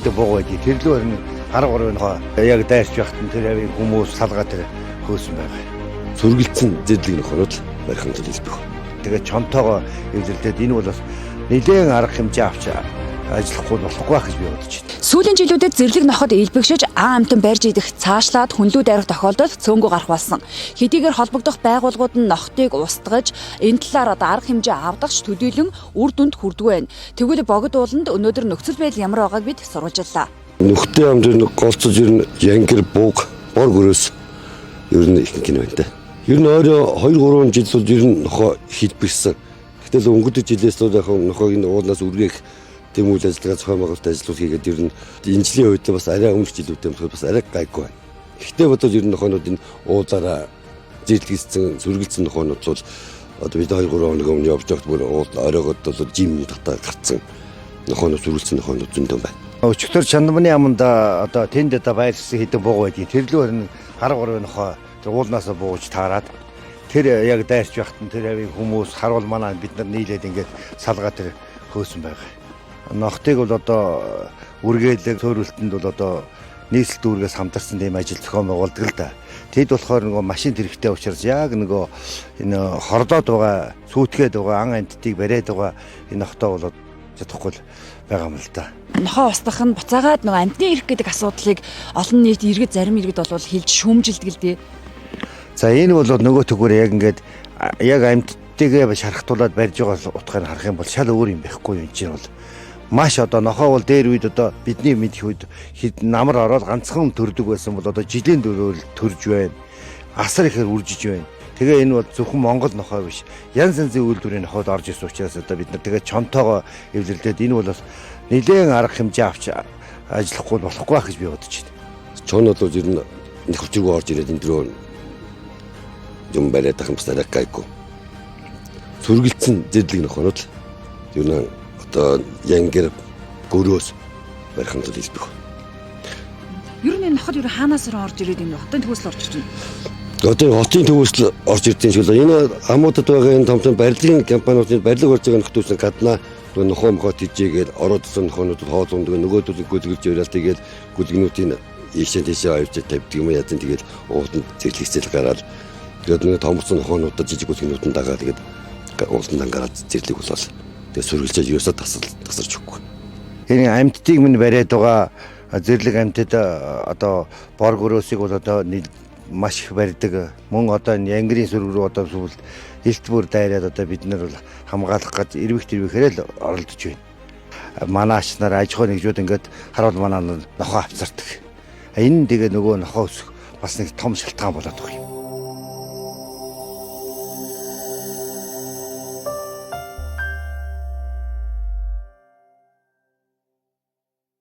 хэдэн буг байдгийг. Тэр лүү харин гар гурвын нохоо яг дайрч байхад нь тэр авийн хүмүүс салгаа тэр хөөсөн байгаа. Сүргэлцэн зэрлэг нохонууд барих нь элбэх. Тэгээд чонтоогоо эвлэлдээд энэ бол бас нэлээд арга хэмжээ авч ажиллахгүй болохгүй байх гэж би бодож байна. Сүүлийн жилүүдэд зэрлэг ноход элбэгшиж ан амтан барьж идэх цаашлаад хүнлүү дайрах тохиолдол цөөнгөө гарах болсон. Хэдийгээр холбогдох байгууллагууд нь нохтыг устгаж энэ талаар одоо арга хэмжээ авдагч төдийлөн үр дүнд хүрдгүй байна. Тэгвэл богд ууланд өнөөдөр нөхцөл байдал ямар байгааг бид сурвалжлаа. Нүхтэй амд ер нь голцож ер нь янгир буг бор гөрөөс ер нь ихэнх нь байна та. Ер нь ойроо 2 3 жил бол ер нь нохоо хэлбэрсэн. Гэтэл өнгөрдөг жилээс л яг нохоог энэ уулнаас үргээх тийм үйл ажиллагаа зохион байгуулалт ажлууд хийгээд ер нь энэ жилийн үед бас арай өмнөх жилүүдтэй болохоор бас арай гайгүй байна. Гэхдээ бодвол ер нь нохоонууд энэ уулаараа зэрлэгдсэн, сүргэлцсэн нохоонууд бол одоо бид 2 3 хоног өмнө явж байхад бүр уул оройгод бол жим татаа гарцсан нохоонууд сүргэлцсэн нохоонууд зөндөө байна. Өчигдөр Чандманы аманд одоо тэнд одоо байрлсан хэдэн буг байдгийг. Тэр лүү харин гар гурвын нохоо тэр уулнаасаа бууж таарад тэр яг дайрч байхад нь тэр авийн хүмүүс харуул манай бид нар нийлээд ингээд салгаа тэр хөөсөн байгаа. Нохтыг бол одоо үргэлэг цөөрөлтөнд бол одоо нийслэл дүүргээс хамтарсан тийм ажил зохион байгуулдаг л да. Тэд болохоор нөгөө машин тэрэгтэй учраас яг нөгөө энэ хордоод байгаа, сүүтгээд байгаа ан амьтдыг бариад байгаа энэ нохтоо бол чадахгүй л байгаа юм л да. Нохоо устгах нь буцаагаад нөгөө амьтны эрх гэдэг асуудлыг олон нийт иргэд зарим иргэд бол хэлж шүүмжилдэг л дээ. За энэ бол нөгөө төгөөр яг ингээд яг амьтдыгээ шархтуулад барьж байгаа утгаар харах юм бол шал өөр юм байхгүй юм чинь бол маш одоо нохоо бол дээр үед одоо бидний мэдэх үед хэд намар ороод ганцхан төрдөг байсан бол одоо жилийн дөрөөр төрж байна. Асар ихээр үржиж байна. Тэгээ энэ бол зөвхөн Монгол нохоо биш. Янз янзын үйлдвэрийн нохоод орж ирсэн учраас одоо бид нар тэгээ чонтоогоо эвлэрлээд энэ бол бас нэлээд арга хэмжээ авч ажиллахгүй болохгүй байх гэж би бодож байна. Чон бол ер нь нөхөрчгөө орж ирээд энэ дөрөв юм бариад ах юм бас арай гайгүй. Сүргэлцэн зэрлэг нохонууд ер нь одоо янгир гөрөөс барих нь бол элбэх. Ер нь энэ ноход ер нь хаанаас орж ирээд энэ хотын төгөөсөл орж ирж байна. Одоо хотын төвөөс л орж ирдэг юм шиг л энэ амуудад байгаа энэ том том барилгын компаниудын барилга барьж байгаа нөхдөөс нь гаднаа нөгөө нохоо мохоо тижээгээд ороод ирсэн нохоонууд хоол ундаг нөгөөдөл гүлгэлж яриад тэгээд гүлгнүүдийн ийшээ тийшээ авч тавьдаг юм язын тэгээд ууланд зэрлэгцэл гараад тэгээд нөгөө томорсон нохоонуудад жижиг гүлгнүүд нь дагаа тэгээд ууланд гараад зэрлэг болол тэгээд сүргэлжээ ерөөсөө тасал тасарч өгөхгүй. Энэ амьтдыг минь бариад байгаа зэрлэг амьтад одоо бор гөрөөсийг бол одоо маш их барьдаг. Мөн одоо энэ янгирын сүрэг рүү одоо сүүлд элт бүр дайраад одоо бид нар бол хамгаалах гэж эрвэх тэрвэхээр л оролдож байна. Манаач нар аж ахуй нэгжүүд ингээд харуул манаа нохоо авцардаг. Энэ тэгээ нөгөө нохоо өсөх бас нэг том шалтгаан болоод байгаа юм.